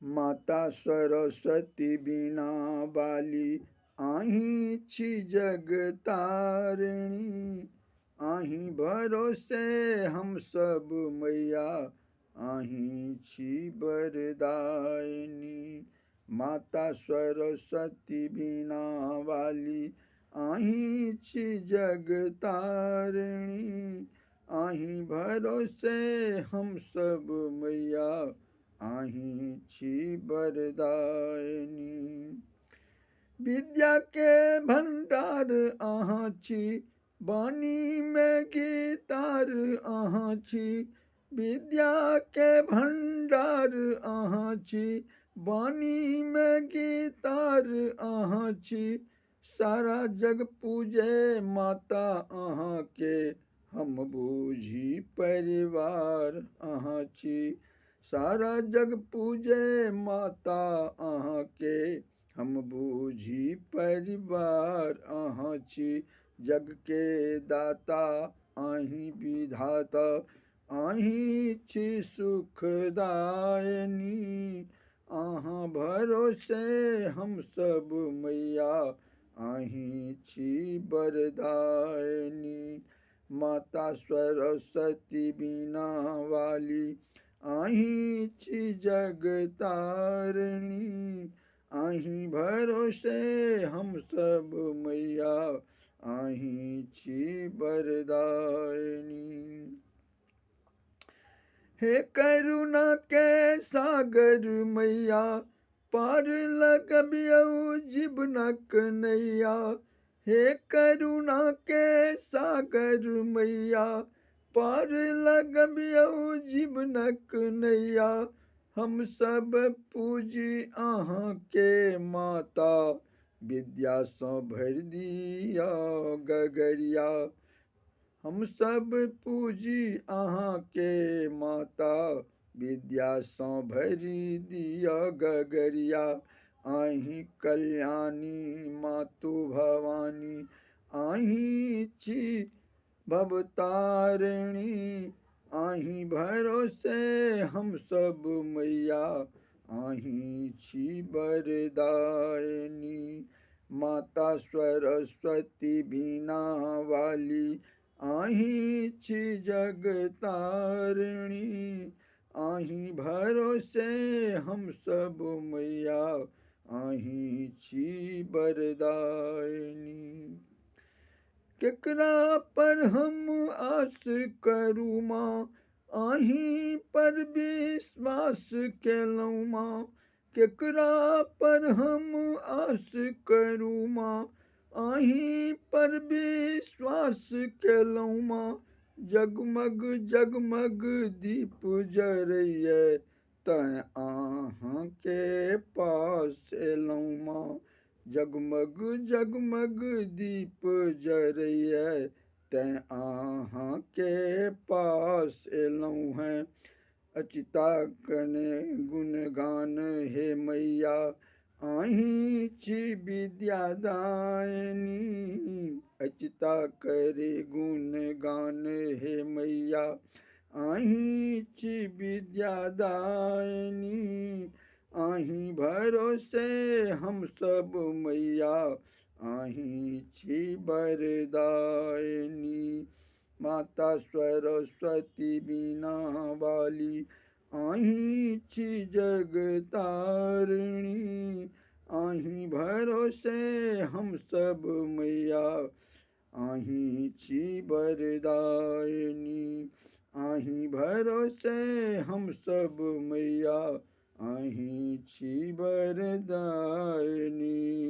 माता सरस्वती बीणा वाली, अहीं छी जगतारिणी। अहीं भरोसे हम सब मैया, अहीं छी वरदायिनी। माता सरस्वती बीणा वाली, अहीं छी जगतारिणी। अहीं भरोसे हम सब मैया, अहीं छी वरदायिनी। विद्या के भंडार अहाँ छी, वाणी में गीतार अहाँ छी। विद्या के भंडार अहाँ छी, वाणी में गीतार अहाँ छी। सारा जग पूजे माता अहाँ के, हम बूझी परिवार अहाँ छी। सारा जग पूजे माता अहाँ के, हम बूझी परिवार अहाँ छी। जग के दाता अहीं विधाता, अहीं छी सुखदायिनी। अहाँ भरोसे हम सब मैया, अहीं छी वरदायिनी। माता सरस्वती बीणा वाली, अहीं छी जगतारिणी। अहीं भरोसे हम सब मैया, अहीं छी वरदायिनी। हे करुणा के सागर मैया, पार लगबियौ जीवनक नैया। हे करुणा के सागर मैया, पार लगबियौ जीवनक नैया। हम सब पूजी अहाँ के माता, विद्यासँ भरि दिअ गगरिया। हम सब पूजी अहाँ के माता, विद्यासँ भरि दिअ गगरिया। अहीं कल्याणी मातु भवानी, अहीं छी भवतारिणी। अहीं भरोसे हम सब मैया, अहीं छी वरदायिनी। माता सरस्वती बीणा वाली, अहीं छी जगतारिणी। अहीं भरोसे हम सब मैया, अहीं छी वरदायिनी। केकरा पर हम आस करू माँ, अहीं पर विश्वास केलहुँ माँ। केकरा पर हम आस करू माँ, अहीं पर विश्वास केलहुँ माँ। जगमग जगमग दीप जरैये, तैं अहाँके पास एलहुँ माँ। जगमग जगमग दीप जरैये, तैं अहाँके पास एलहुँ हैं। अचिता कने गुणगान हे मैया, अहीं छी विद्यादायिनी। अचिता करे गुणगान हे मैया, अहीं छी विद्यादायिनी। अहीं भरोसे हम सब मैया, अहीं छी वरदायिनी। माता सरस्वती बीणा वाली, अहीं छी जगतारिणी। अहीं भरोसे हम सब मैया, अहीं छी वरदायिनी। अहीं भरोसे हम सब मैया, अहीं छी वरदायिनी।